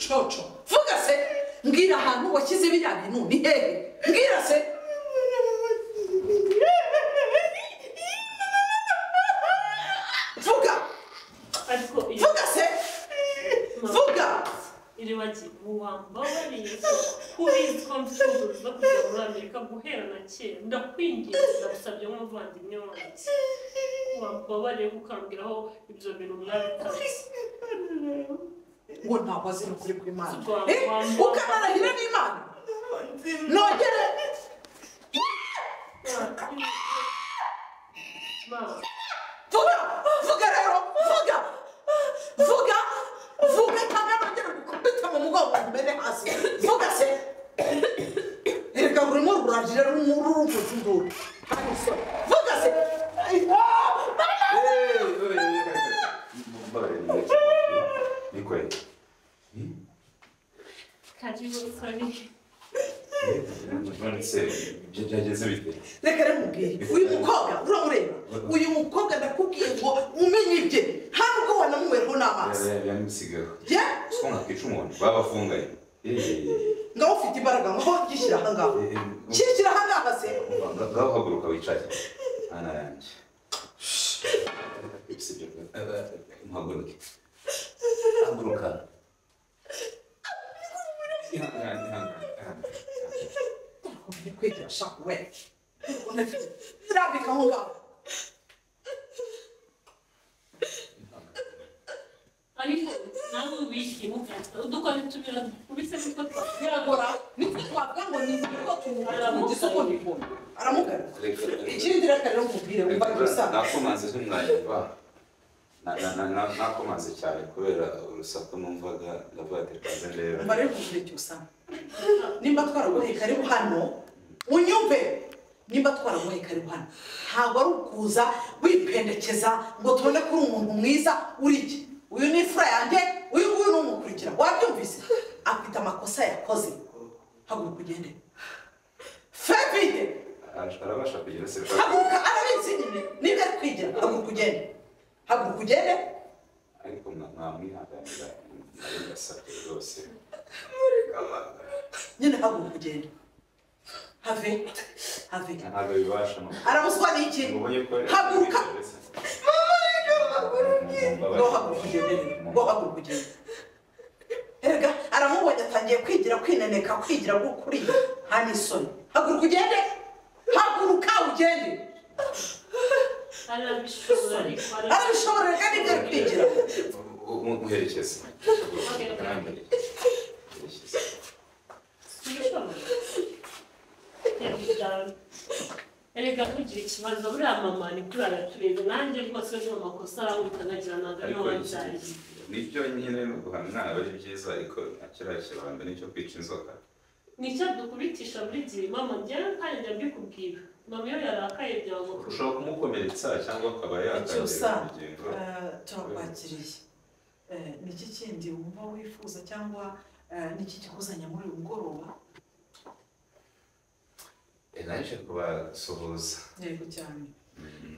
Coco, vuga se, mbwira ahantu washyize biriya bintu ni hehe? Mbwira se. Vuga. Vuga se. Vuga. Iribagiza wambabariye ko ubizi ko mfite inzozi zo kujya muri Amerika guhera na kera, ndakwinginze, ndagusabye nk'umuvandimwe wanjye, wambabariye ukambwira aho ibyo bintu mwabikoze. Ngo ntabwo azi n'ukuri kw'Imana. Ukanarahira n'Imana. Nongere. Vuga, vuga rero, vuga. Vuga, vuga cyangwa nongere gukubita mu mugongo umene hasi. Vuga se. Erega rurimo rurarira ruvuza induru. Vuga se. Nikwe. Karibu, sorry. None se ibyo byageze bite? Reka rero mubwire, uyu mukobwa uramureba, uyu mukobwa ndakubwiye ngo umenye ibye, nta nubwo wanamuweho n'amaso. Yamusigaho. Ye? Siko mwakica umuntu babafunganye. Ngaho ufite imbaraga, ngaho gishyira aha ngaha. Kishyira aha ngaha se. Ngaho haguruka wicare. Ana yanjye. Muhaguruke. Haguruka. Kwigira shaka we. Rambika aho ngaho. Ariko nawe wishimye udukora tubira ubise nitwo twagora nitwo twavuga ngo ni nitwo tumugize uko nibona. Aramugana. Ikindi reka rero mubwire wumva gusa. Nakomanze ntimwanyumva. Nakomanze cyane kubera urusaku numvaga ndavuga ati kaze ndebe. Umva rero mubwire cyusa. Nimba twaraguhaye karibu hano unyumve, nimba twaraguhaye karibu hano ntabwo ari ukuza wipendekeza ngo tubone ko uri umuntu mwiza uri iki. Uyu ni imfura yanjye, uyu nguyu ni umukurikira. Wabyumvise? Afite amakosa yakoze. Haguruka ugende. Fevide! Arabasha kugira se. Haguruka, arabizi nyine. Nibyo ari kwigira. Haguruka ugende. Haguruka ugende. Ariko mwamwihanganira nabibasabye rwose. Nyine haguruka ugende. Have. Have. Ntabwo bibasha. Arabuzwa n'iki? Haguruka. Ngo haguruka ugende. Ngo haguruka ugende. Erega aramubonye atangiye kwigira kwineneka kwigira gukuriye. Nta n'isoni. Haguruka ugende. Haguruka ugende. Arabishobora reka nibyo ari kwigira. Muherekeze. Erega ntugire ikibazo, buriya mama ni kuri aratureba nanjye rwose ni amakosa aramwita nkagira ntabwo ariyo wabyaye. Nibyo nyine ni uguhana umwana aba ari byiza, ariko kiriya kibando nicyo kwica inzoka. Nicyo dukubitisha buri gihe mama, njyewe kandi njya mbikubwira. Mama iyo yarakaye byanga ushobora kumukomeretsa cyangwa akaba yatangira urugendo. Turakwakiriye. Niki kindi wumva wifuza cyangwa niki kikuzanya muri uyu mugoroba? Naje kubasuhuza. Yego cyane.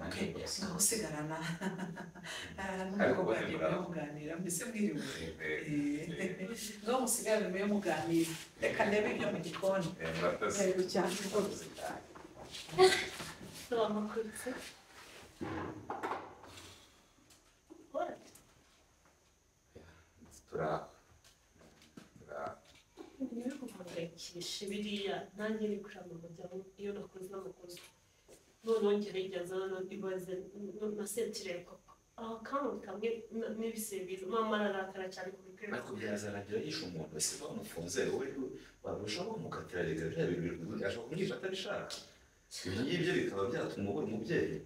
Ngaho usigarana n'umukobwa wagiye muganira, mbese mwiriwe. Ngaho musigarane mube muganira. Reka ndebe ibyo mu gikoni. Yego cyane rwose. Turaho. Niwe guhangayikisha biriya nanjye ni kuri mama iyo nakoze n'amakosa noneho ngerageza ibaze na sentire papa akantu kamwe n'ibisebe mama ararakara cyane ku bipimo. Ariko byazarangira yishe umuntu ese bamufunze wowe barushaho kumukatira rega biriya bintu ashobora kumwica atabishaka. Ibyo ngibyo bikaba byatuma ubura umubyeyi.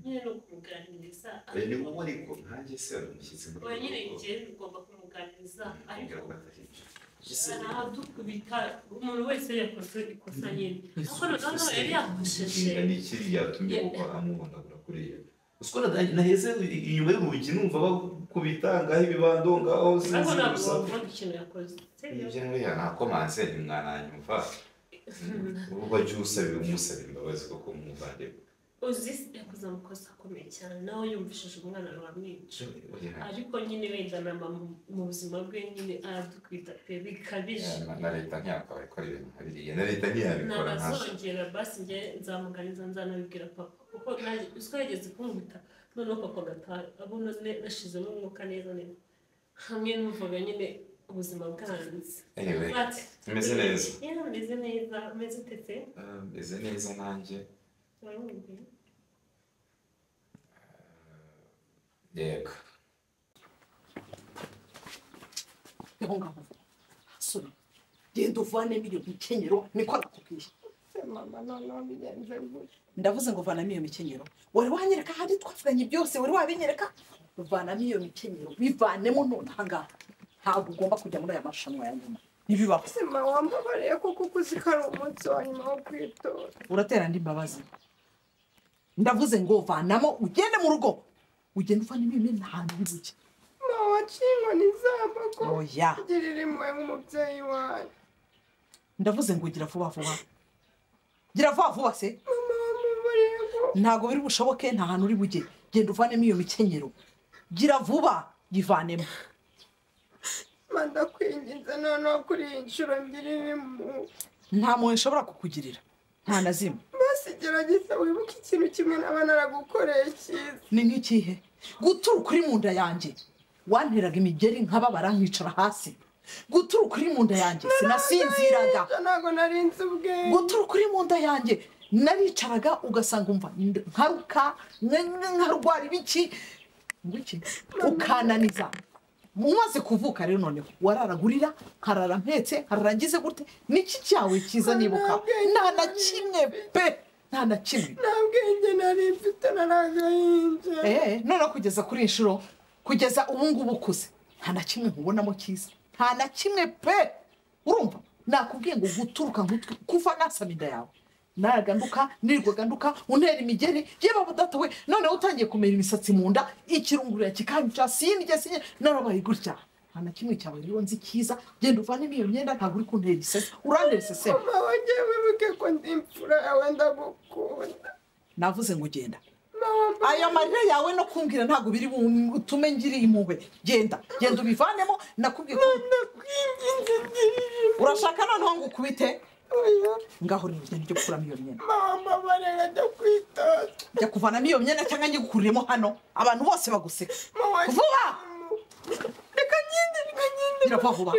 Nyine ni ukumuganiriza. Ni wowe ariko nkanjye se ari umushyitsi muri ubu. Nyine njye ugomba kumuganiriza ariko aradukubita umuntu wese yakoze ikosa nyine. Ariko noneho yari yakosheje. Ni iki yatumye kuko amuhondagura kuriya? Usiko naheze inyuma y'urugi numva bakubita ngaho ibibando ngaho sinzi. Ariko ntabwo wumva ikintu yakoze. Ibyo ngibyo nakomanze ntimwananyumva. Ubwo jya usabira umusabira imbabazi koko umuvandimwe. Uzi yakoze amakosa akomeye cyane, nawe yumvishije umwana aramwica. Ariko nyine wenda na mama mu buzima bwe nyine aradukwita pe bikabije. Na leta ntiyakabaye ikora ibintu nka biriya, na leta ntiyabikora nkazo. Ntabazongera basi njye nzamuganiza nzanabibwira papa kuko uziko yageze kunkubita noneho papa agataha abona nashizemo umwuka neza neza hamwe numvaga nyine ubuzima bwanze. Anyway, meze neza. Yeah, meze neza, meze utetse? Meze neza nanjye. Yego. Soni, genda uvanemo iyo mikenyero niko nakubwiye. Mama noneho bigenze gutya. Ndavuze ngo vanamo iyo mikenyero. Wari wanyereka ahandi twavuganye byose, wari wabinyereka? Vanamo iyo mikenyero, bivanemo none aha ngaha. Ntabwo ugomba kujya muri aya marushanwa ya nyuma. Ntibibaho. Sima wambabariye kuko uzi ko ari umunsi wa nyuma wo kwitora. Uratera andi mbabazi. Ndavuze ngo vanamo ugende mu rugo. Ugende uvanemo iyo myenda ahantu uri buke. Mama waciye inkoni zamba ko oya. Girira impuhwe nk'umubyeyi wanjye. Ndavuze ngo gira vuba vuba. Gira vuba vuba se. Mama wambabariye ko ntabwo biri bushoboke, nta hantu uri buge. Genda uvanemo iyo mikenyero. Gira vuba yivanemo. Ndakwinginze noneho kuri iyi nshuro ngirira impuhwe. Nta mpuhwe nshobora kukugirira. Nta na zimwe. Basi gerageza wibuke ikintu kimwe naba naragukoreye cyiza. Ni nk'ikihe? Guturuka uri mu nda yanjye. Wanteraga imigeri nkababara nkicara hasi. Guturuka uri mu nda yanjye sinasinziraga. Ntabwo nari nzi ubwenge. Guturuka uri mu nda yanjye naricaraga ugasanga umva nkaruka nkarwara ibiki ngwiki ukananiza. Mumaze kuvuka rero noneho wararagurira nkarara mpetse nkarara ngize gute niki cyawe cyiza nibuka nta na kimwe pe nta na kimwe. Nta bwenge nari mfite naragahinja. Noneho kugeza kuri inshuro kugeza ubu ngubu ukuze nta na kimwe nkubonamo cyiza nta na kimwe pe. Urumva nakubwiye ngo guturuka nkutwe kuva nasama inda yawe naraganduka nirwaga nduka untera imigeri yeba budata we noneho utangiye kumera imisatsi mu nda ikirungurira kikanca sinjye sinjye narabaye gutya nta na kimwe cyawe rero nzi cyiza. Genda uvanemo iyo myenda ntabwo uri kuntera isese urantera isese. Mama wagiye wibuke ko ndi imfura yawe ndagukunda. Navuze ngo genda. Ayo marira yawe no kumbwira ntabwo biri butume ngira impuhwe. Genda genda ubivanemo nakubwiye ko ndakwinginze ngirira. Urashaka noneho ngo ukubite? Ngaho rero ugenda ujye gukuramo iyo myenda. Mama barega njya kwitoza. Njya kuvanamo iyo myenda cyangwa njye gukuriremo hano abantu bose baguseka. Vuba! Reka ngende, reka ngende. Gira vuba vuba.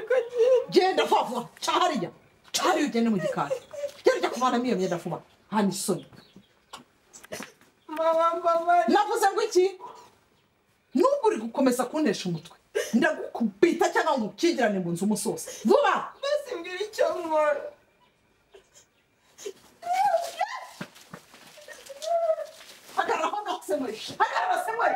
Genda vuba vuba. Ca hariya. Ca hariya ugende mu gikari. Genda ujya kuvanamo iyo myenda vuba. Hano isoni. Mama mbabarira. Navuze ngo iki? Nubwo uri gukomeza kuntesha umutwe. Ndagukubita cyangwa ngo ukingirane mu nzu umunsi wose. Vuba! Basi mbwira icyo nkora. Hagarara hano se muri. Hagarara se muri.